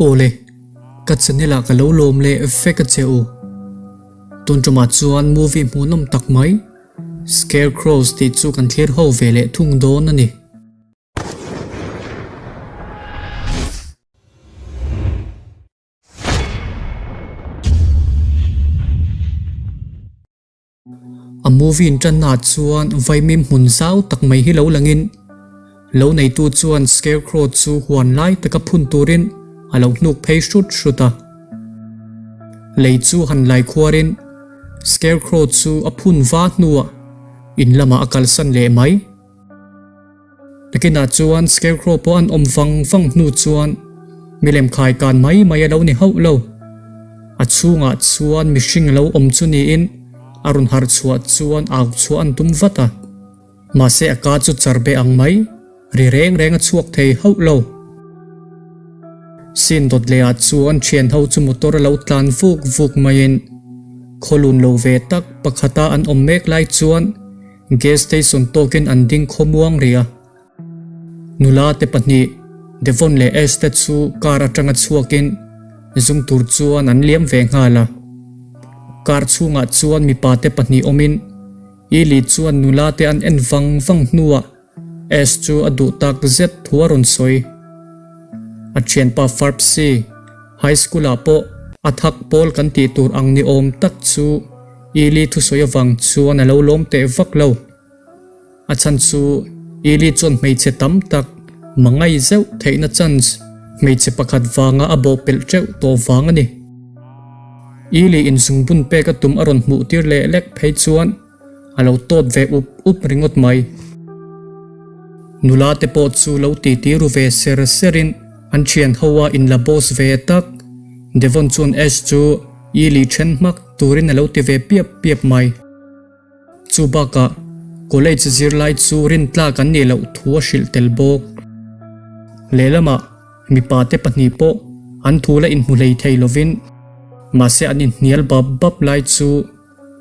Awle, ka channel ah ka lo lawm leh vek a che u. Tun tumah chuan movie hmuhnawm tak mai Scarecrows tih chu kan thlir ho ve leh thung dawn a ni. A movie in tanna ah chuan vaimim hmun zau tak mai hi lo langin lo neitu chuan scarecrow chu huan lai taka phun turin a lo hnuk phei hrut hrut a. Lei chu han lai khuarin scarecrow chu a phun va hnuah in lamah a kalsan leh mai. Nakinah chuan Scarecrow pawh an awm vang vang hnu chuan milem khai kan mai mai a lo ni hauh lo. A chhungah chuan mihring a lo awm chu niin a rawn harh chhuah chuan au chhuah an tum vat a. Mahse a ka chu char be ang mai, ri reng reng a chhuak thei hauh lo. Sin dawt leh ah chuan thian ho chu motor a lo tlan vuk vuk maiin khawlun lo ve tak pakhata an awm mek lai chuan Gas station tawkin an ding khawmuang rih a. Nula te pahnih, Devon leh Ash te chu car atanga chhuakin zum tur chuan an liam ve nghal a. Car chhungah chuan mipa te pahnih awmin Ely chuan nula te an en vang vang hnuah Ash chu a duh tak zet thu a rawn sawi. A thianpa Farpsy, high school ah pawh a thak pawl kan tih tur ang ni awm tak chu Ely thusawi avang chuan a lo lawm teh vak lo. A chhan chu Ely chuan hmeichhe tam tak mangai zeuh theihna chance hmeichhe pakhat vanga a bawhpelh teuh tawh vang a ni. Ely in zungbun pek a tum a rawn hmuh tir leh lek phei chuan A lo tawt ve up up ringawt mai. Nula te pawh chu lo titi ru ve ser ser in an thian ho a in la boss ve tak. Devon chuan Ash chu Ely then hmak turin a lo ti ve piap piap mai. Chu bakah college zirlai chu rintlak an nih loh thu a hrilh tel bawk. Lehlamah mipa te pahnih pawh an thu la inhmu hlei thei lovin mahse an inhnial bap bap lai chu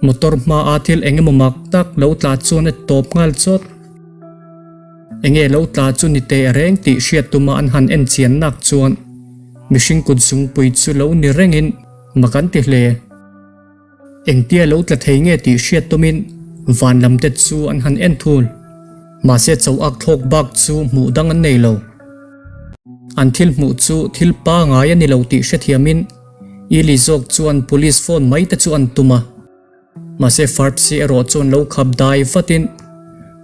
Motor hmaa thil eng emaw mak tak lo tla chuan a tawp nghal chawt. Enge lo tla chu ni teh reng tih hriat tuma an han en chian nak chuan mihring kut zungpui chu lo ni rengin mak an ti hle. Engtia lo tla thei nge tih hriat tumin van lam te chu an han en thul. Mahse cho ak thlawk bak chu hmuh dang an nei lo. An thil hmuh chu thil pangai a ni lo tih hrethiamin Ely zawk chuan police phone mai te chu an tum a, mahse Farpsy erawh chuan lo khap dai vatin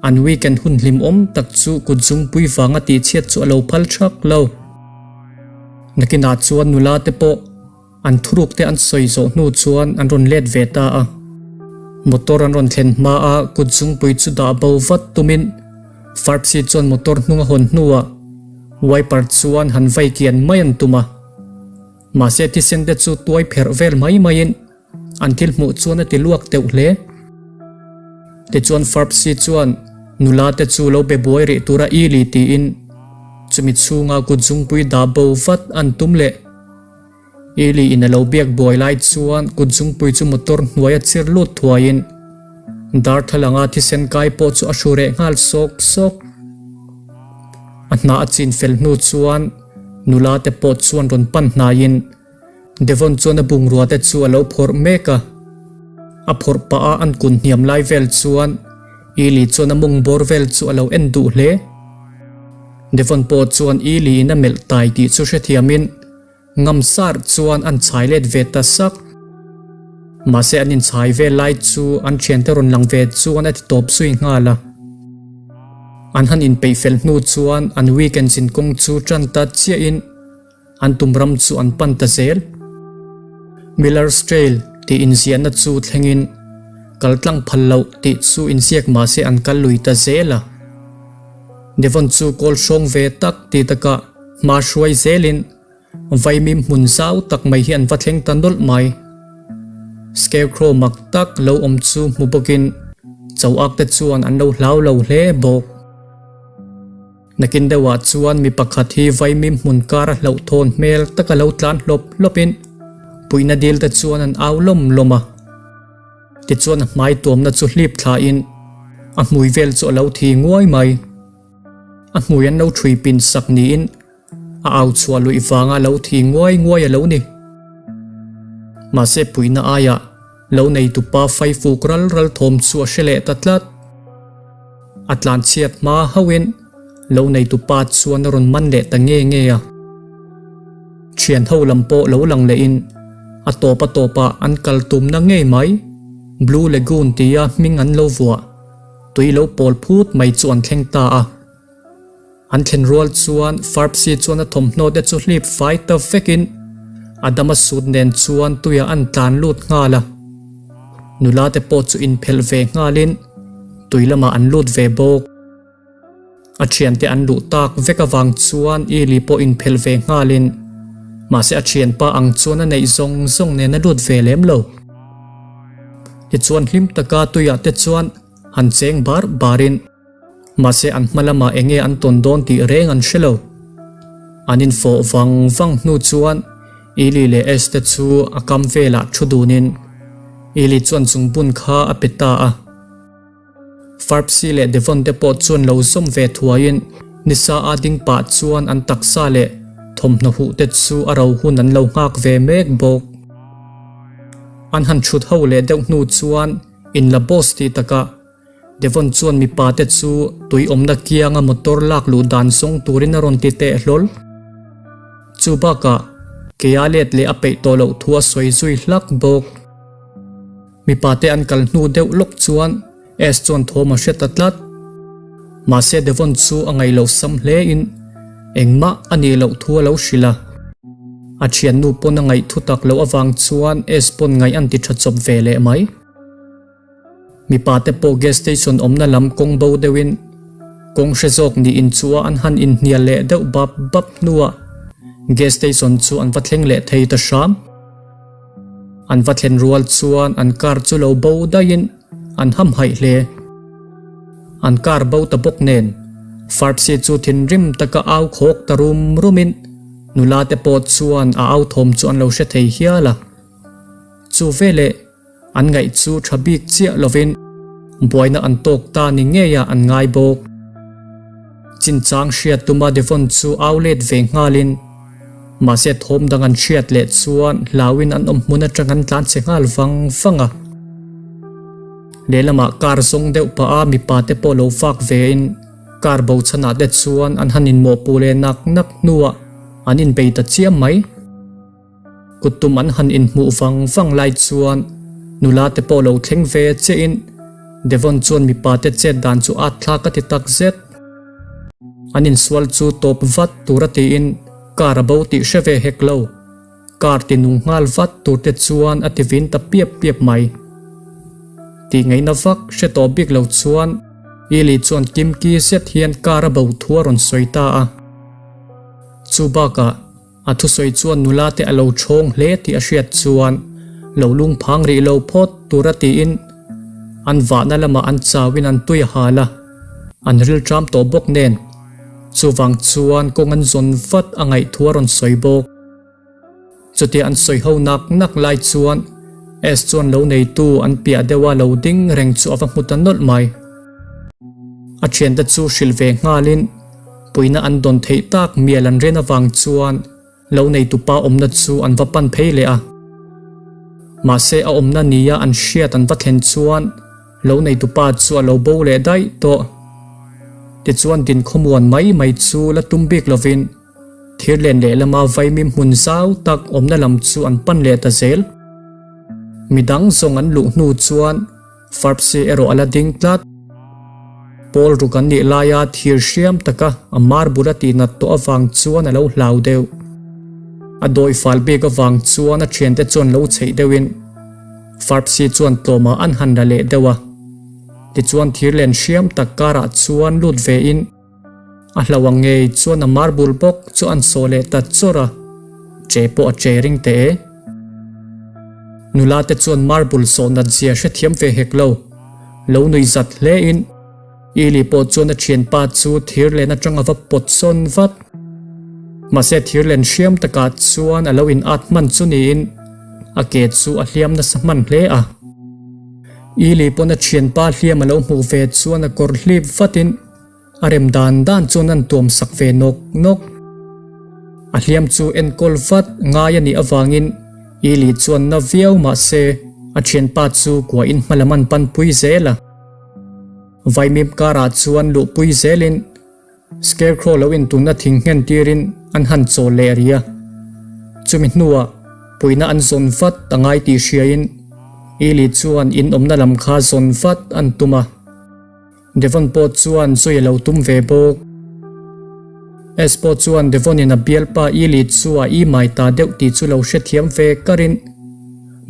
an weekend hun hlimawm tak chu kut zungpui vanga tihchhiat chu a lo phal thak lo. Nakinah chuan nula te pawh an thuruk te an sawi zawh hnu chuan an rawn let ve ta a, motor an rawn thlen hma a kut zungpui chu dah bo vat tumin Farpsy chuan motor hnung a hawn hnuah wiper chuan han vai kian mai an tum a. Mahse thisen te chu tuai pherh vel mai maiin an thil hmuh chuan a ti luak deuh hle. Tichuan Farpsy chuan nula te chu lo be buai rih tura Ely tiin chumi chhunga kut zungpui dah bo vat an tum leh. Ely in a lo biak buai lai chuan kut zungpui chu motor hnuai a chir lut thuaiin darthlalanga thisen kai pawh chu a hru reh nghal sawk sawk. A hna a chin fel hnu chuan Nula te pawh chuan rawn pan hnaiin Devon chuan a bungrua te chu a lo phawrh mek a. A phawrh pah a an kun hniam lai vel chuan Ely chuan a mawng bawr vel chu a lo en duh hle. Devon pawh chuan Ely in a melh tai tih chu hrethiamin Ngam sar chuan an chhai let ve ta sak. Mahse an inchhai vel lai chu an thiante rawn lang ve chuan a ti tawp zui nghal a. An han inpeih fel hnu chuan an weekend zin kawng chu tan ta chiahin an tum ram chu an pan ta zel. Miller's Trail tih inziahna chu thlengin kal tlang phal loh tih chu inziak mahse an kal lui ta zel a. Devon chu kawl hrawng ve tak ti takah Hma hruai zelin vaimim hmun zau tak mai hi an va thleng ta nawlh mai. Scarecrow mak tak lo awm chu hmu bawkin cho ak te chuan an lo hlau lo hle bawk. Nakin deuhah chuan mi pakhat hi vaimim hmun kar a hlauhthawn hmel taka lo tlan hlawp hlawpin puihna dil te chuan an au lawm lawm a. Tichuan a hmai tuamna chu hlip thlain a hmui vel chu a lo thi nguai mai. A hmui an lo thui pin sak niin A au chhuah luih vanga lo thi nguai nguai a lo ni. Mahse puihna aiah lo neitupa faifuk ral ral thawm chu a hre leh ta tlat. A tlan chhiat hma hauhin lo neitupa chuan a rawn man leh ta nge nge a. Thian ho lam pawh lo lang lehin a tawp a tawpah an kal tumna ngei mai Blue Lagoon tia hming an lo vuah tui lo pawl phut mai chu an thleng ta a. An thlen rual chuan Farpsi chuan a thawmhnaw te chu hlip fai ta vekin Adama sut nen chuan tuiah an tlan lut nghal a. Nula te pawh chu inphelh ve nghalin tui lamah an lut ve bawk. A thiante an luh tak vek avang chuan Eli pawh inphelh ve nghalin mahse a thianpa ang chuan a neih zawng zawng nen a lut ve lem lo. Tichuan hlim taka tuiah te chuan han cheng bar barin Mahse an hma lamah eng nge an tawn dawn tih reng an hre lo. An infawh vang vang hnu chuan Eli leh Ash te chu a kam velah thu dunin Eli chuan zungbun kha a pe ta a. Farpsi leh Devon te pawh chuan lo zawm ve thuaiin nisa a ding pah chuan an taksa leh thawmhnaw huh te chu a ro hun an lo nghak ve mek bawk. An han thut ho leh deuh hnu chuan inla boss tih takah Devon chuan mipa te chu tui awmna kianga motor lak luh dan zawng turin a rawn ti teh hlawl. Chu bakah keia let leh a peih tawh loh thu a sawi zui hlak bawk. Mipa te an kal hnu deuh lawk chuan Ash chuan thawm a hre ta tlat. Mahse Devon chu a ngaih loh sam hle in engmah a nih loh thu a lo hrilh a. A thiannu pawn a ngaih thu tak loh avang chuan Ash pawn ngaih an ti tha chawp ve leh mai. Mipa te pawh gas station awmna lam kawng bo deuhin kawng hre zawk niin chu a an han inhnial leh deuh bap bap hnuah gas station chu an va thleng leh thei ta hram. An va thlen rual chuan an car chu lo bo daihin an hamhaih hle. An car bo ta bawk nen Farpsi chu thinrim taka au khawk ta rum rumin nula te pawh chuan a au thawm chu an lo hre thei hial a. Chu veleh An ngaih chu tha bik chiah lovin buaina an tawk ta ni ngeia an ngai bawk. Chinchang hriat tuma Devon chu au let ve nghalin mahse thawm dang an hriat leh chuan hlauin an awm hmun atang an tlan che nghal vang vang a. Lehlamah car zawng deuh pah a mipa te pawh lo vak vein car bo chhanah te chuan an han inmawhpuh leh nak nak hnuah an inbei ta chiam mai. Kuttum an han inhmuh vang vang lai chuan nula te pawh lo thleng ve chiahin Devon chuan mipa te chet dan chu at thlak a ti tak zet. An insual chu tawp vat tur a tiin car a bo tih hre ve hek lo. Car ti nung nghal vat tur te chuan a ti vin ta piap piap mai. Tih ngaihna vak hre tawh bik lo chuan Eli chuan kimki zet hian car a bo thu a rawn sawi ta a. Chu bakah. A thusawi chuan nula te a lo chhawng hle tih a hriat chuan lo lung phang rih lo phawt tura tiin an vahna lamah an chauin an tui a hal a, an rilṭam tawh bawk nen. Chuvang chuan kawng an zawn vat a ngaih thu a rawn sawi bawk. Chutia an sawi ho nak nak lai chuan S chuan lo neitu an piah deuha lo ding reng chu a va hmu ta nawlh mai. A thiante chu hrilh ve nghalin Puihna an dawn theih tak mial an ren avang chuan lo neitupa awmna chu an va pan phei leh a. Mahse a awmna nia an hriat an va thlen chuan lo neitupa chu a lo bo leh daih tawh. Tichuan dinkhawmuan mai mai chu la tum bik lovin thirlen lehlama vaimim hmun zau tak awmna lam chu an pan leh ta zel. Midang zawng an luh hnu chuan Farpsi erawh a la ding tlat. Pawl ruk an nih laia thir hriam taka a mar bul a tihnat tawh avang chuan a lo hlau deuh. A dawi fal bik avang chuan a thiante chuan lo chheih deuhin Farpsi chuan tlawmah an han la leh deuh a. Tichuan thir len hriam tak karah chuan lut vein, A hlo ang ngei chuan a marble bawk chu an sawh leh ta chawrh a, che pawh a che ring teh e. Nula te chuan marble sawh nat zia hrethiam ve hek lo, lo nui zat hle in Eli pawh chuan a thianpa chu thir len atang a va pawt sawn vat. Mahse thir len hriam takah chuan a lo in at hman chu niin a ke chu a hliam nasa hman hle a. Eli pawn a thianpa hliam a lo hmuh ve chuan a kawr hlip vatin, A rem dan dan chuan an tuam sak ve nawk nawk. A hliam chu enkawl vat ngai a nih avangin Eli chuan na viau mah se a thianpa chu kuahin hmalam an panpui zel a. Vaimim karah chuan luhpui zelin Scarecrow lo intunna thing nghen tirin an han chawl leh rih a. Chumi hnuah puihna an zawn vat a ngai tih hriain Eli chuan in awmna lam kha zawn vat an tum a. Devon pawh chuan zui a lo tum ve bawk. Es pawh chuan Devon in a bialpa Eli chu a imai ta deuh tih chu lo hrethiam ve karin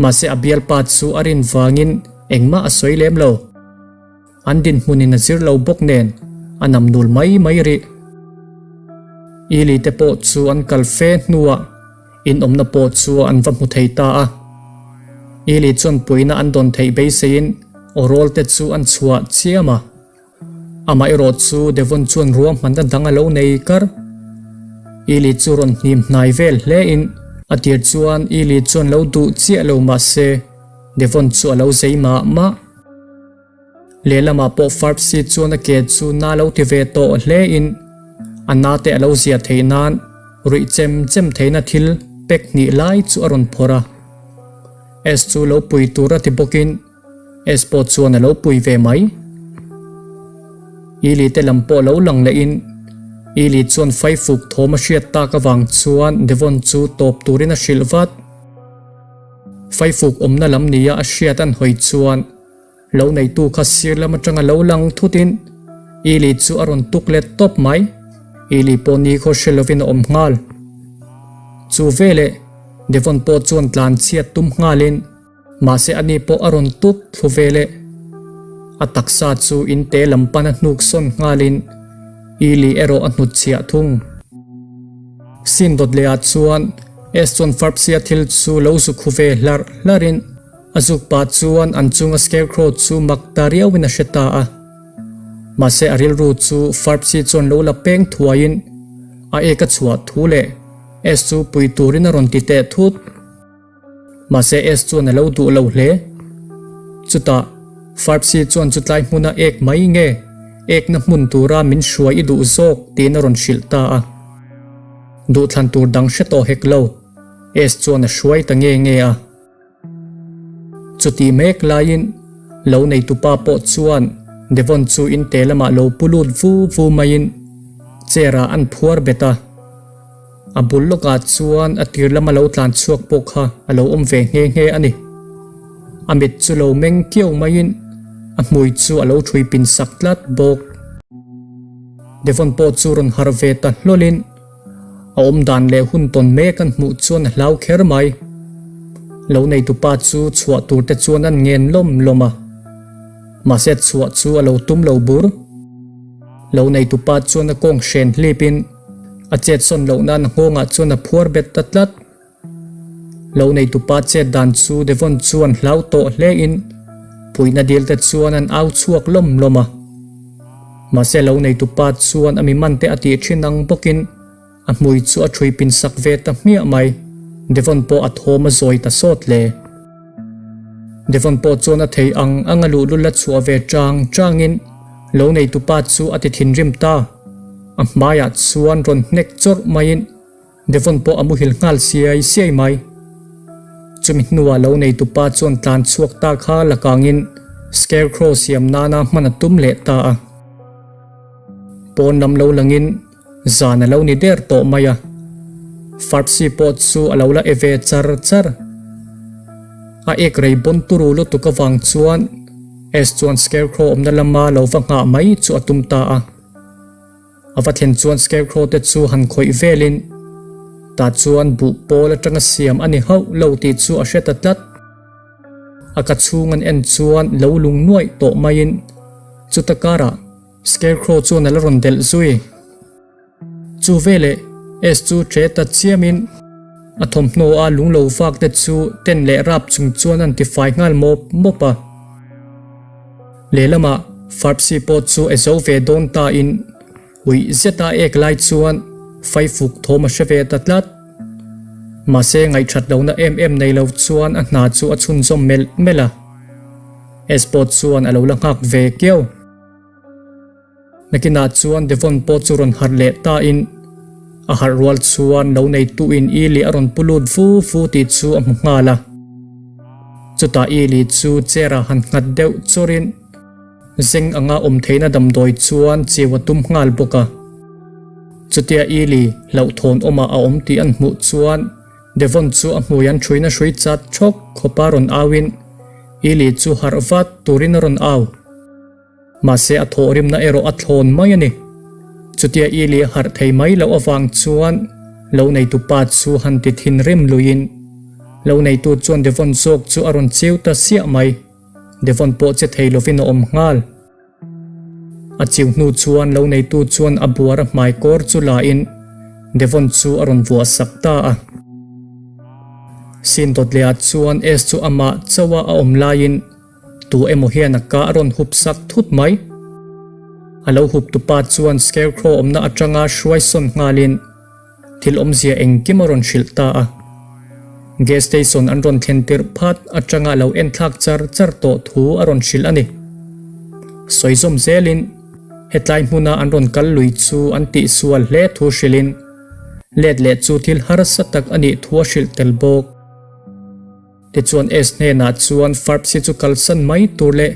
mahse a bialpa chu a rin vangin engmah a sawi lem lo. An dinhmunin a zir lo bawk nen a nam nul mai mai rih. Ili te pawh chu an kal fe hnuah inawmna pawh chu an va hmu thei ta a. Ili chuan puihna an dawn theih beiseiin awrawl te chu an chhuah chiam a. Amaherawh chu Devon chuan ruahmanna dang a lo nei kar. Ili chu rawn hnim hnai vel hlein a tir chuan Ili chuan lo duh chiah lo mahse Devon chu a lo zei mah mah. Lehlamah pawh Farpsi chuan a ke chu na lo ti ve tawh hlein a na te a lo zia theih nan ruih chem chem theihna thil pack hnih lai chu a rawn phawrh a. S chu lo pui tur a ti bawkin S pawh chuan a lo pui ve mai. Ili te lam pawh lo lang lehin Ili chuan faifuk thawm a hriat tak avang chuan Devon chu tawp turin a hrilh vat. Faifuk awmna lam nia a hriat an hawi chuan lo neitu kha sir lam atanga lo lang thutin Ili chu a rawn tuk let tawp mai. Ili pawh ni khaw hre lovin a awm nghal. Chu veleh Devon pawh chuan tlan chhiat tum nghalin mahse ani pawh a rawn tuk thlu veleh a taksa chu in te lam pan a hnuk sawn nghalin Ili erawh a hnutchhiah thung. Sin dawt leh ah chuan S chuan Farpsia thil chu lo zuk hu ve hlarh hlarhin a zuk pah chuan an chunga Scarecrow chu mak ta riauin a hre ta a. Mahse a rilru chu Farpsi chuan lo la peng thuaiin a ek a chhuah thu leh S chu pui turin a rawn ti teh thut. Mahse S chuan a lo duh lo hle. Chutah Farpsi chuan chutlai hmuna ek mai nge ekna hmun tura min hruai i duh zawk tiin a rawn hrilh ta a. Duhthlan tur dang hre tawh hek lo, S chuan a hruai ta nge nge a. Chutih mek laiin lo neitupa pawh chuan Devon chu in te lamah lo pu lut vu vu maiin chair ah an phuar bet a. A bul lawkah chuan a tir lama lo tlan chhuak pawh kha a lo awm ve nghe nghe a ni. A mit chu lo meng kiau maiin a hmui chu a lo thui pin sak tlat bawk. Devon pawh chu rawn harh ve ta hlawlin a awm dan leh hun tawn mek an hmuh chuan a hlau kher mai. Lo neitupa chu chhuah tur te chuan an ngen lawm lawm a, mahse chhuah chu a lo tum lo bur. Lo neitupa chuan a kawng hren hlipin a chet sawn loh nan a nghawngah chuan a phuar bet ta tlat. Lo neitupa chet dan chu Devon chuan hlau tawh hlein puihna dil te chuan an au chhuak lawm lawm a. Mahse lo neitupa chuan a mi man te a tih thin ang bawkin a hmui chu a thui pin sak ve ta hmiah mai. Devon pawh a thawm a zawi ta sawt hle. Devon pawh chuan a thei ang ang a luhlul a chhuah ve chang changin lo neitupa chu a ti thinrim ta. A hmaiah chuan rawn hnek chawrh maiin Devon pawh a muhil nghal siai siai mai. Chumi hnuah lo neitupa chuan tlan chhuak ta kha la kangin Scarecrow siam nana hman a tum leh ta a. Pawn lam lo langin zan a lo ni der tawh mai a. Farpsi pawh chu a lo la e ve char char. A ek rei bawn turu lutuk avang chuan S chuan Scarecrow awmna lama lo va nghah mai chu a tum ta a. A va thlen chuan Scarecrow te chu han khawih velin tah chuan buh pawl atanga siam a ni hauh lo tih chu a hre ta tlat. A ka chhung an en chuan lo lung nuaih tawh maiin chuta karah Scarecrow chuan a la rawn delh zui. Chu veleh S chu ṭe ta chiamin a thawmhnaw a lung lo vak te chu ten leh rap chung chuan an tifai nghal mawp mawp a. Lehlamah Farpsi pawh chu e zo ve dawn ta in uih zet a ek lai chuan faifuk thawm a hre ve ta tlat. Mahse ngaihthat lohna em em nei lo chuan a hna chu a chhunzawm melh melh a. S pawh chuan a lo la nghak ve kiau. Nakinah chuan Devon pawh chu rawn harh leh ta in. A harh rual chuan lo neituin Ili a rawn pu lut vu vu tih chu a hmu nghal a. Chutah Ili chu chair ah han nghat deuh chawrin zeng anga awm theihna damdawi chuan chiu a tum nghal bawk a. Chutia Ili hlauhthawn awmah a awm tih an hmuh chuan Devon chu a hmui an thuina hrui chat thawk khawpa rawn auin Ili chu harh vat turin a rawn au. Mahse a thawhrimna erawh a thlawn mai a ni. Chutia Ili a harh thei mai loh avang chuan lo neitu pa chu han ti thinrim luiin lo neitu chuan Devon zawk chu a rawn chiu ta siah mai. Devon pawh che thei lovin a awm nghal. A chiu hnu chuan lo neitu chuan a buara hmai kawr chu la in Devon chu a rawn vuah sak ta a. Sin dawt leh ah chuan S chu amah chauh a a awm laiin Tu emaw hian a ka a rawn hup sak thut mai. A lo hup tupa chuan Scarecrow awmna atanga hruai sawn nghalin thil awmzia engkim a rawn hrilh ta a. Gas station an rawn thlen tirh phat atanga lo enthlak char char tawh thu a rawn hrilh a ni. Sawi zawm zelin hetlai hmuna an rawn kal lui chu an tihsual hle thu hrilhin let leh chu thil harsa tak a nih thu a hrilh tel bawk. Tichuan S hnenah chuan Farbs-i chu kalsan mai tur leh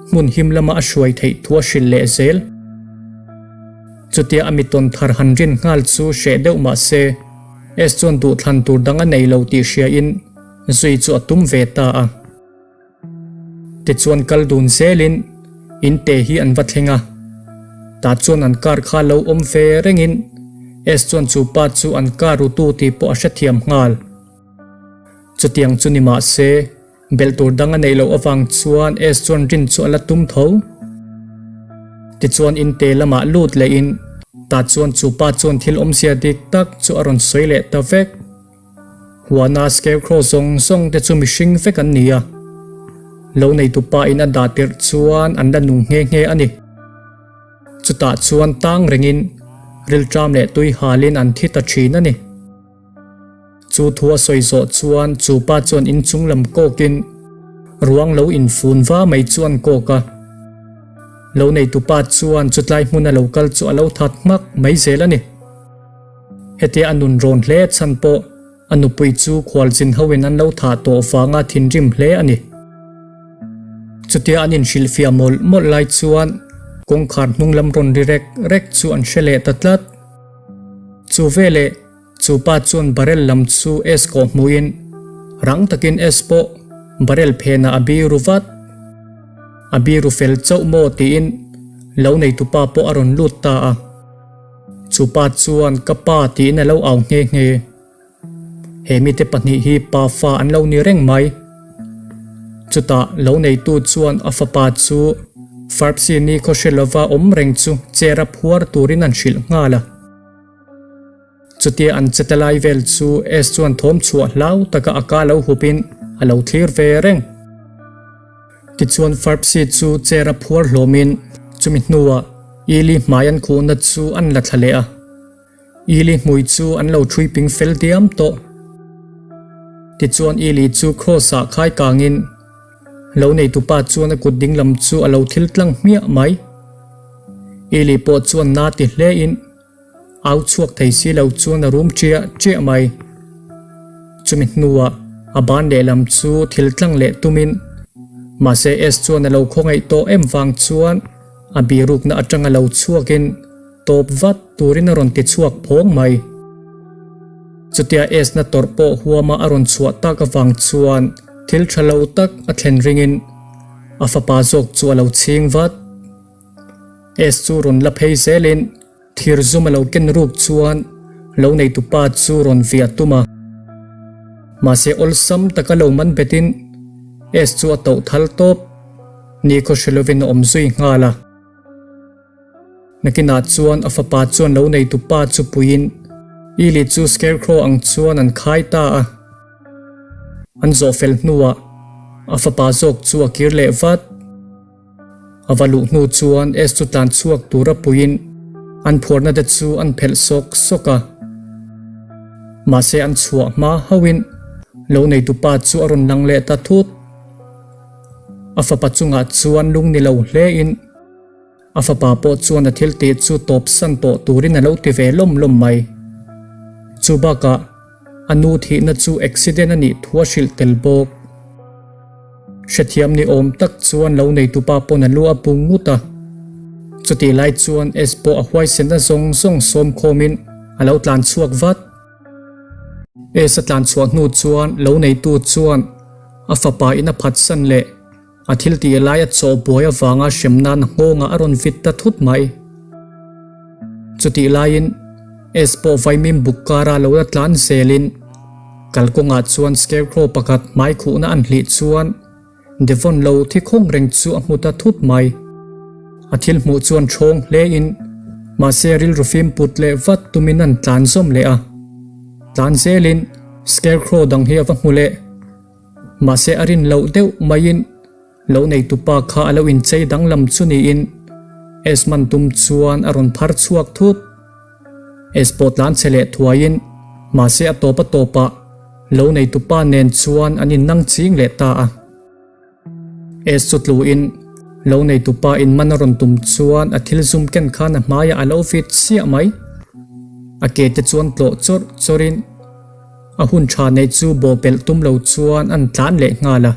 hmun him lama a hruai theih thu a hrilh leh zel. Chutia a mitawn thar han rin nghal chu hreh deuh mah se, S chuan duhthlan tur dang a nei lo tih hriain zui chu a tum ve ta a. Tichuan kal dun zelin in te hi an va thleng a, tah chuan an car kha lo awm ve rengin S chuan chu pa chu an car rutu tih pawh a hrethiam nghal. Chutiang chu ni mah se, belh tur dang a neih loh avang chuan S chuan rin chu a la tum tho. Tichuan inte lamah lut lehin tah chuan chu pa chuan thil awmzia dik tak chu a rawn sawi leh ta vek. Huana scarecrow zawng zawng te chu mihring vek an ni a, lo neitu pa in a dah tirh chuan an la nung nghe nghe a ni. Chutah chuan tang rengin rilṭam leh tui halin an thi ta ṭhin a ni. Chu thu a sawi zawh chuan chu pa chuan inchung lam kawkin ruang lo infun va mai chu an kawk a. Lo neitu pa chuan chutlai hmuna lo kal chu a lo that hmak mai zel a ni. Hetia a nun rawn hle chhan pawh a nupui chu khualzin hoin an lo thah tawh vanga thinrim hle a ni. Chutia an inhrilhfiah mawlh mawlh lai chuan kawngkhar hnung lam rawn ri rek rek chu an hre leh ta tlat. Chu veleh Chu pa chuan barrel lam chu S kawh hmuhin rang takin S pawh barrel phenah a biru vat. A biru fel chauh maw tiin lo neitu pa pawh a rawn lut ta a. Chu pa chuan ka pa tiin a lo au nghe nghe. He mite pahnih hi pa fa an lo ni reng mai. Chutah lo neitu chuan a fapa chu Farbsi ni khaw hre lova awm reng chu chair a phuar turin an hrilh nghal a. Chutia an che ta lai vel chu S chuan thawm chhuah hlau taka a ka lo hupin a lo thlir ve reng. Tichuan Farbsi chu chair a phuar hlawmin chumi hnuah Ili hmai an khuhna chu an la thla leh a. Ili hmui chu an lo thui ping fel diam tawh. Tichuan Ili chu cross ah khai kangin lo neitupa chuan a kut dinglam chu a lo thil tlang hmiah mai. Ili pawh chuan na ti hlein Au chhuak thei si lo chuan a rum ṭiah ṭiah mai. Chumi hnuah a ban lehlam chu thil tlang leh tumin mahse S chuan a lo khawngaih tawh em vang chuan a birukna atanga lo chhuakin tawp vat turin a rawn ti chhuak phawng mai. Chutia S na tawrh pawh huama a rawn chhuah tak avang chuan thil tha lo tak a thlen ringin a fapa zawk chu a lo chhing vat. S chu rawn la phei zelin thir zum a lo ken ruk chuan lo neitu pa chu rawn viah tum a. Mahse awlsam taka lo man betin S chu a toh thal tawp ni khaw hre lovin a awm zui nghal a. Nakinah chuan a fapa chuan lo neitu pa chu puiin Ili chu scarecrow ang chuan an khai ta a. An zawh fel hnuah a fapa zawk chu a kir leh vat. A va luh hnu chuan S chu tlan chhuak tura puiin an phuarna te chu an phelh sawk sawk a. Mahse an chhuah hma hauhin lo neitupa chu a rawn lang leh ta thut. A fapa chungah chuan lung ni lo hlein a fapa pawh chuan a thil tih chu tawp san tawh turin a lo ti ve lawm lawm mai. Chu bakah a nu thihna chu accident a nih thu a hrilh tel bawk. Hrethiam ni awm tak chuan lo neitupa pawn a lu a bu ngut a. Chutih lai chuan S pawh a huaisenna zawng zawng sawm khawmin a lo tlan chhuak vat. S a tlan chhuah hnu chuan lo neitu chuan a fapa in a phatsan leh a thil tih lai a chawh buai avanga hrem nan nghawngah a rawn vit ta thut mai. Chutih laiin S pawh vaimim buk kara lo la tlan zelin kalkawngah chuan scarecrow pakhat hmai khuhna an hlih chuan Devon lo thi khawng reng chu a hmu ta thut mai. A thil hmuh chuan ṭhawng hlein mahse rilru fim put leh vat tumin an tlan zawm leh a. Tlan zelin scarecrow dang hi a va hmu leh. Mahse a rin loh deuh maiin lo neitupa kha a lo inchei danglam chu niin Esman tum chuan a rawn phar chhuak thut. Es pawh tlan chhe leh thuaiin mahse a tawp a tawpah lo neitupa nen chuan an innang ching leh ta a. Es chu tluin lo neitupa in man a rawn tum chuan a thil zum ken khan a hmaiah a lo fit chiah mai. A ke te chuan tlawh chawrh chawrhin A hun tha neih chu bawhpelh tum lo chuan an tlan leh nghal a.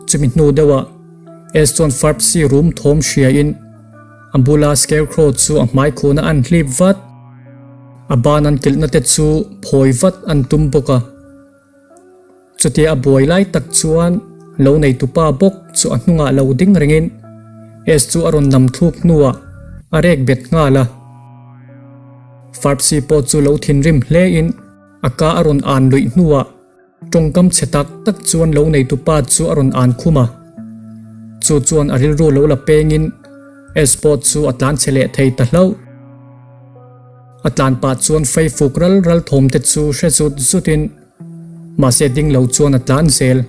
Chumi hnu deuhah S chuan Farbsi rum thawm hriain a bula Scarecrow chu a hmai khuna an hlip vat. A ban an kilhna te chu phawi vat an tum bawk a. Chutia a buai lai tak chuan lo neitupa bawk chu a hnungah lo ding rengin S chu a rawn nam thluk hnuah a rek bet nghal a. Farbsi pawh chu lo thinrim hlein a ka a rawn an luih hnuah tawngkam chhe tak tak chuan lo neitupa chu a rawn an khum a. Chu chuan a rilru lo la pengin S pawh chu a tlan chhe leh thei ta hlauh. A tlan pah chuan fei fuk ral ral thawm te chu hre zut zutin Mahse ding lo chuan a tlan zel.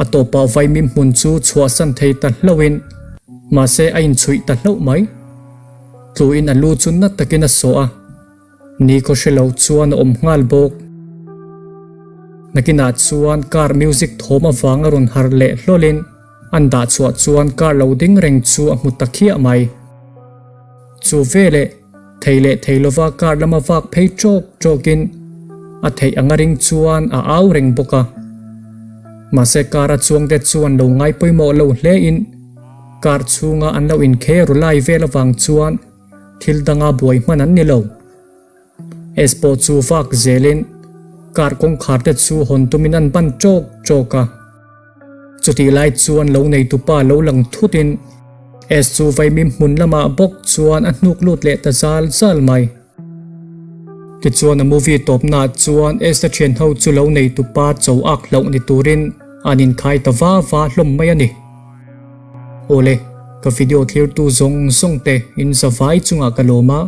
A tawpah vaimim hmun chu chhuahsan thei ta hlauhin mahse a inchhuih ta hlauh mai. Tluin a lu chu na takin a sawh a, ni khaw hre lo chuan a awm nghal bawk. Nakinah chuan car music thawm avang a rawn harh leh hlawlin an dah chhuah chuan car lo ding reng chu a hmu ta khiah mai. Chu veleh Thei leh thei lova car lama vak phei ṭawk ṭawkin a theih anga ring chuan a au reng bawk a. Mahse car a chuangte chuan lo ngai pawimawh lo hlein car chhunga an lo inkhei ru lai vel avang chuan thil danga buai hman an ni lo. S pawh chu vak zelin car kawngkhar te chu hawn tumin an ban ṭawk ṭawk a. Chutih lai chuan lo neitupa lo lang thutin S chu vaimim hmun lamah bawk chuan a hnuk lut leh ta zal zal mai. Tichuan a movie tawpnaah chuan S-a thianho chu lo neitupa cho ak hlauh ni turin an inkhai ta va va hlawm mai a ni. Awle, ka video thlirtu zawng zawng te in zavai chungah ka lawm a,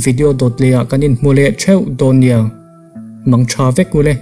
video dawt lehah kan inhmu leh theuh dawn nia. Mang tha vek ule.